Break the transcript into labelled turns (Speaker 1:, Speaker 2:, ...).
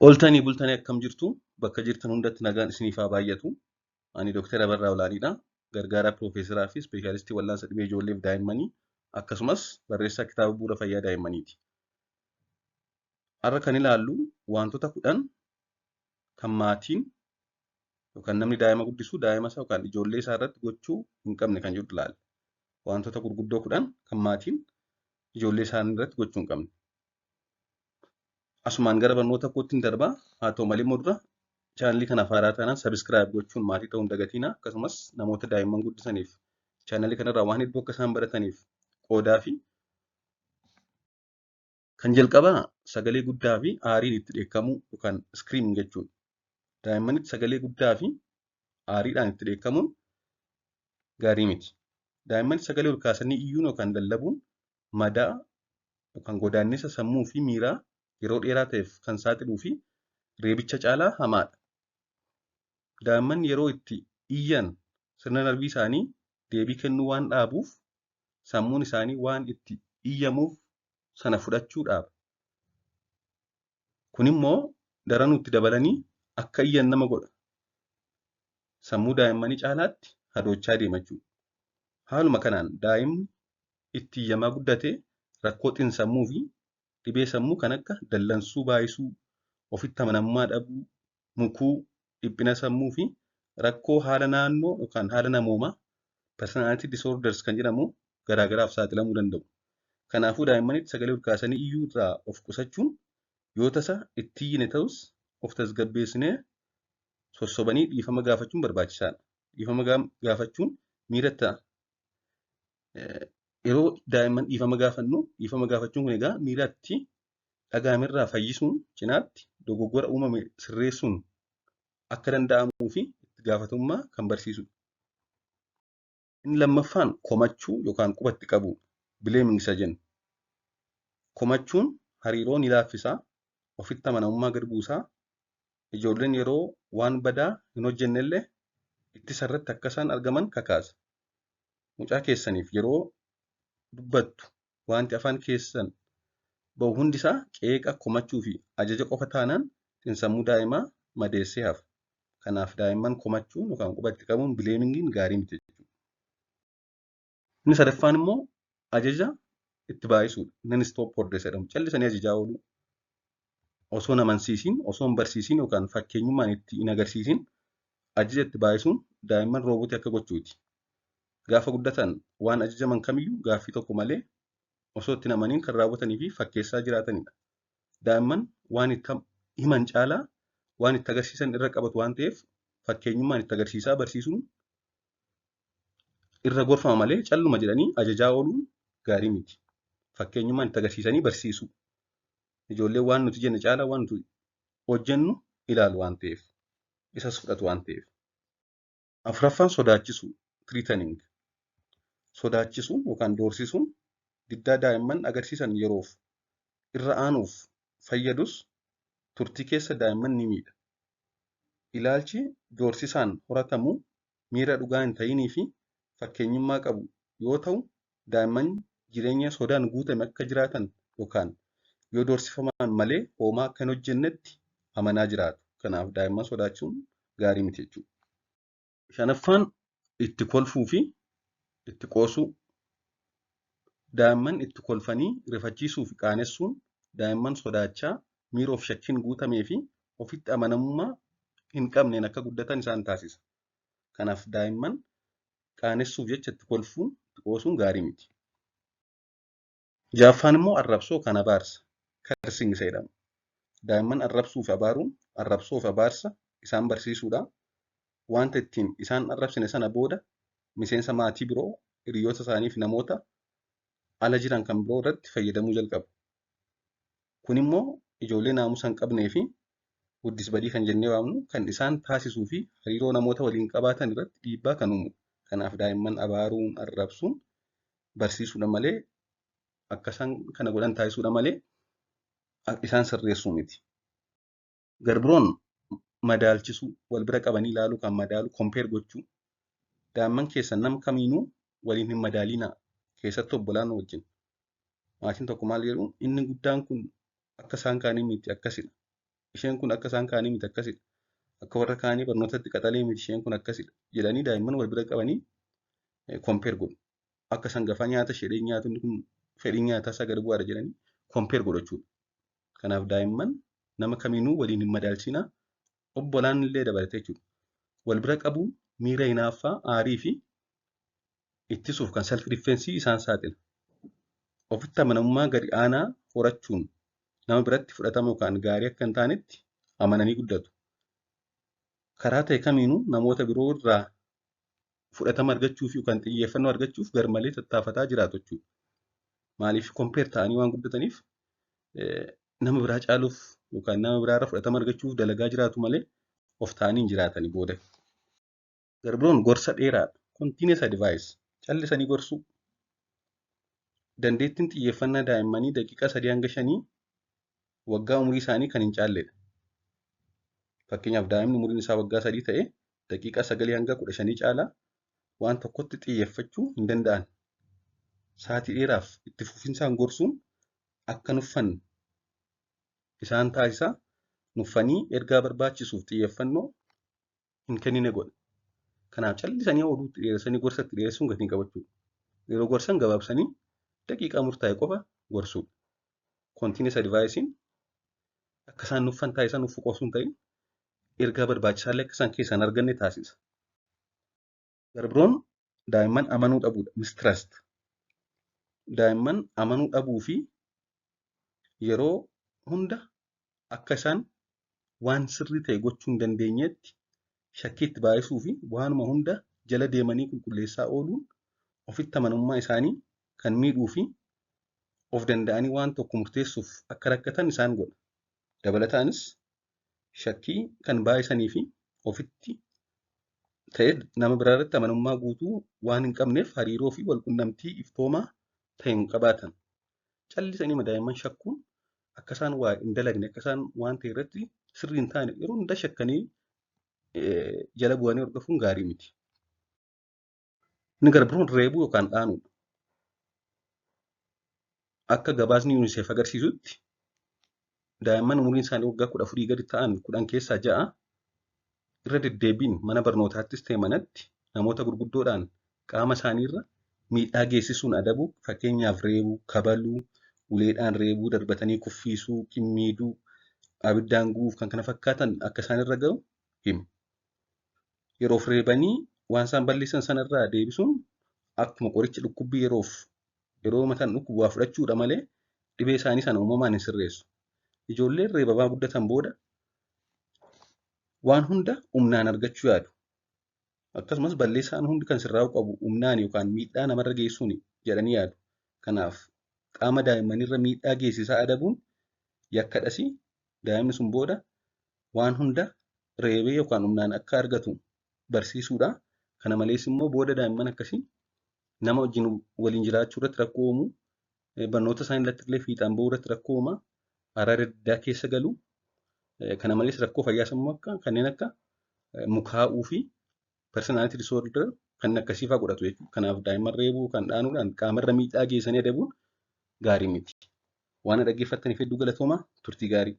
Speaker 1: Ooltanii bultanii akkam jirtu? Bakka jirtan hundatti nagaan isiniif haa baay'atu. Ani Dooktar Abarraa Olaaniidha. Gargaaraa Piroofeesaraa fi Ispeeshaalistii Wal'aansa Dhibee Ijoollee fi Daa'immanii akkasumas barreessaa kitaaba bu'uura fayyaa daa'immaniiti. Har'a kan ilaallu wantoota 10 kan maatiin yookaan namni daa'ima guddisu daa'ima isaa yookaan ijoollee isaa irratti gochuu hin qabne kan jedhu ilaalla. Wantoota gurguddoo 10 kan maatiin ijoollee isaanii irratti gochuu hin qabne. Asumaan gara barnoota kootti hin darbaa. Haa ta'u malee immoo dura chaanalii kanaaf haaraa taanaan sabiskiraayib gochuun maatii ta'uu hin dagatinaa. Akkasumas namoota daa'imman guddisaniif chaanalii kanarraa waan hedduu akka isaan barataniif qoodaa fi kan jalqabaa sagalee guddaa fi aariin itti dheekkamuu yookaan screaming jechuudha. Daa'immanitti sagalee guddaa fi aariidhaan itti dheekkamuun gaarii miti. Daa'immanitti sagalee ol kaasanii iyyuun yookaan lallabuun madaa yookaan godaannisa sammuu fi miiraa yeroo dheeraa ta'eef kan saaxiluu fi reebicha caalaa hamaadha. Daa'imman yeroo itti iyyan sirna narbii isaanii deebii kennuu waan dhaabuuf sammuun isaanii waan itti iyyamuuf sana fudhachuu dhaaba. Kun immoo daranuu itti dabalanii akka iyyan nama godha. Sammuu daa'immanii caalaatti hadoochaa deema jechuudha. Haaluma kanaan daa'imni itti iyyamaa guddate rakkoo xiinsammuu fi dhibee sammuu kan akka dallansuu baay'isuu, ofitti amanamummaa dhabuu, mukuu, dhiphina sammuu fi rakkoo haala naannoo yookaan haala namoomaa personality disorders kan jedhamu garaagaraaf saaxilamuu danda'u. Kanaafuu daa'immanitti sagalee ol kaasanii iyyuu irraa of qusachuun yoo tasa itti iyyine ta'us of tasgabbeessinee sossobanii dhiifama gaafachuun barbaachisaadha. Dhiifama gaafachuun miira yeroo daa'imman dhiifama gaafannu dhiifama gaafachuun kun egaa miira itti dhaga'amerraa fayyisuun cinaatti dogoggora uumame sirreessuun akka danda'amuu fi itti gaafatamummaa kan barsiisudha. Inni lammaffaan komachuu yookaan qubatti qabuudha. Blaming isa jennu. Komachuun hariiroo ni laaffisaa, ofitti amanamummaa gad buusaa, ijoolleen yeroo waan badaa hin hojjennellee ittisa irratti akka isaan argaman kakaasa. Mucaa keessaniif yeroo dubbattu wanti afaan keessan bahu hundisaa qeeqa, komachuu fi ajaja qofa taanaan xiinsammuu daa'imaa madeessee hafa. Kanaaf daa'imman komachuun yookaan qubatti qabuun blamingiin gaarii miti jechuudha. Inni sadaffaan immoo ajaja itti baay'isuudha. Non stop orders jedhamu. Callisanii ajajaa ooluu. Osoo hin amansiisiin, osoo hin barsiisiin yookaan fakkeenyummaan itti hin agarsiisiin ajaja itti baay'isuun daa'imman roobotii akka gochuuti. Gaafa guddatan waan ajajaman kamiyyuu gaaffii tokko malee osoo itti hin amaniin kan raawwatanii fi fakkeessaa jiraatanidha. Daa'imman waan itti himan caalaa waan itti agarsiisan irra qabatu waan ta'eef fakkeenyummaan itti agarsiisaa barsiisuun irra gorfama malee calluma jedhanii ajajaa ooluun gaarii miti. Fakkeenyummaan itti agarsiisanii barsiisuu. Ijoolleen waan nuti jenne caalaa waan nuti hojjennu ilaalu waan ta'eef isas fudhatu waan ta'eef. Afuraffaan sodaachisuu threatening. Sodaachisuun yookaan doorsisuun diddaa daa'imman agarsiisan yeroof irra aanuuf fayyadus turtii keessa daa'imman ni miidha. Ilaalchi doorsisaan horatamu miira dhugaa hin ta'inii fi fakkeenyummaa qabu yoo ta'u daa'imman jireenya sodaan guutame akka jiraatan yookaan yoo doorsifaman malee homaa akka hin hojjennetti amanaa jiraatu. Kanaaf daa'imman sodaachisuun gaarii miti jechuudha. Shanaffaan itti kolfuu fi itti qoosuu. Daa'imman itti kolfanii rifachiisuu fi qaanessuun daa'imman sodaachaa miira of shakkiin guutamee fi ofitti amanamummaa hin qabneen akka guddatan isaan taasisa. Kanaaf daa'imman qaanessuuf jecha itti kolfuun itti qoosuun gaarii miti. Ja'affaan immoo arrabsoo kan abaarsa. Cursing isa jedhama. Daa'imman arrabsuu fi abaaruun arrabsoo fi abaarsa isaan barsiisuudha. Wanta ittiin isaan arrabsine sana booda miseensa maatii biroo, hiriyoota isaanii fi namoota ala jiran kan biroo irratti fayyadamuu jalqabu. Kun immoo ijoollee naamusa hin qabnee fi guddis badii kan jennee waamnu kan isaan taasisuu fi hariiroo namoota waliin qabaatan irratti dhiibbaa kan uumudha. Kanaaf daa'imman abaaruun, arrabsuun barsiisuudha malee akka isaan kana godhan taasisuudha malee isaan sirreessuu miti. Garbiroon madaalchisuu, wal bira qabanii ilaaluu kan madaalu compare gochuu. Daa'imman keessan nam kamiinuu waliin hin madaalinaa. Keessattuu obbolaan wajjin. Maatiin tokko maal jedhu inni guddaan kun akka isaan kaanii miti akkasidha. Isheen kun akka isaan kaanii miti akkasidha. Akka warra kaanii barnootatti qaxalee miti isheen kun akkasidha jedhanii daa'imman wal bira qabanii compare godhu. Akka sangafaa nyaata ishee nyaatu inni kun fedhiin nyaataa isaa gad bu'aadha jedhanii compare godhu jechuudha. Kanaaf daa'imman nama kamiinuu waliin hin madaalchinaa, obbolaan illee dabalatee jechuudha. Wal bira qabuun miira hinaaffaa, aarii fi ittisuuf kan self defense isaan saaxila. Ofitti amanamummaa gadi aanaa horachuun nama biratti fudhatama yookaan gaarii akka hin taanetti amananii guddatu. Karaa ta'e kamiinuu namoota biroo irraa fudhatama argachuuf yookaan xiyyeeffannoo argachuuf garmalee tattaafataa jiraatu jechuudha. Maaliif compare ta'anii waan guddataniif nama biraa caaluuf yookaan nama biraarra fudhatama argachuuf dalagaa jiraatu malee of ta'anii hin jiraatanii booda. Garbiroon gorsa dheeraadha. Continuous advice. Callisanii gorsuu. Dandeettiin xiyyeeffannaa daa'immanii daqiiqaa 3 hanga 5 waggaa umurii isaanii kan hin caalledha. Fakkeenyaaf daa'imni umuriin isaa waggaa 3 ta'e daqiiqaa 9 hanga 15 caalaa waan tokkotti xiyyeeffachuu hin danda'an. Sa'aatii dheeraaf itti fufinsaan gorsuun akka nuffan isaan taasisa. Nuffanii ergaa barbaachisuuf xiyyeeffannoo hin kennine godha. Kanaaf callisanii oduu itti dheeressanii gorsa itti dheeressuun gatii hin qabachuudha. Yeroo gorsan gabaabsanii daqiiqaa murtaa'e qofa gorsuudha. Continuous advice'n akka isaan nuffan taasisan nuffuu qofa osoo hin ta'in ergaa barbaachisaallee akka isaan keessaa hin arganne taasisa. Garbiroon daa'imman amanuu dhabuudha. Mistrust. Daa'imman amanuu dhabuu fi yeroo hunda akka isaan waan sirrii ta'e gochuu hin dandeenyetti shakkii itti baay'isuu fi waanuma hunda jala deemanii qulqulleessaa ooluun ofitti amanamummaa isaanii kan miidhuu fi of danda'anii waan tokko murteessuuf akka rakkatan isaan godha. Dabalataanis shakkii kan baay'isanii fi ofitti ta'e nama biraa irratti amanamummaa guutuu waan hin qabneef hariiroo fi walqunnamtii iftoomaa ta'e hin qabaatan. Callisanii daa'imman shakkuun akka isaan waa hin dalagne, akka isaan waan ta'e irratti sirrii hin taane yeroo hunda shakkanii jala bu'anii hordofuun gaarii miti. Inni gara biroon reebuu yookaan dhaanuudha. Akka gabaasni UNICEF agarsiisutti daa'imman umuriin isaanii waggaa 14 gadi ta'an 10 keessaa 6 irra deddeebiin mana barnootaattis ta'e manatti namoota gurguddoodhaan qaama isaaniirra miidhaa geessisuun adabuu, fakkeenyaaf reebuu, kabaluu, uleedhaan reebuu, darbatanii kuffiisuu, qimmiiduu, abiddaan gubuuf kan kana fakkaatan akka isaanirra gahu hima. Yeroof reebanii waan isaan balleessan sanarraa deebisuun akkuma qoricha dhukkubbii yeroof yeroo mataan dhukkubu waa fudhachuudha malee dhibee isaanii sana uumamaan hin sirreessu. Ijoolleen reebamaa guddatan booda waan hunda humnaan argachuu yaadu. Akkasumas balleessaan hundi kan sirraa'uu qabu humnaan yookaan miidhaa namarra geessuun jedhanii yaadu. Kanaaf qaama daa'immanirra miidhaa geessisaa adabuun yakkadhasi daa'imni sun booda waan hunda reebee yookaan humnaan akka argatu barsiisuudha. Kana malees immoo booda daa'imman akkasii nama wajjin waliin jiraachuu irratti rakkoo uumuu, barnoota isaanii irratti illee fiixaan bahuu irratti rakkoo uumaa, araada adda keessa galu. Kana malees rakkoo fayyaa sammuu akka kanneen akka mukaa'uu fi personality disorder kan akkasii fa'aa godhatu jechuudha. Kanaaf daa'imman reebuu kan dhaanuudhaan qaamarra miidhaa geessanii adabuun gaarii miti. Waan dhaggeeffattaniif hedduu galatoomaa, turtii gaarii.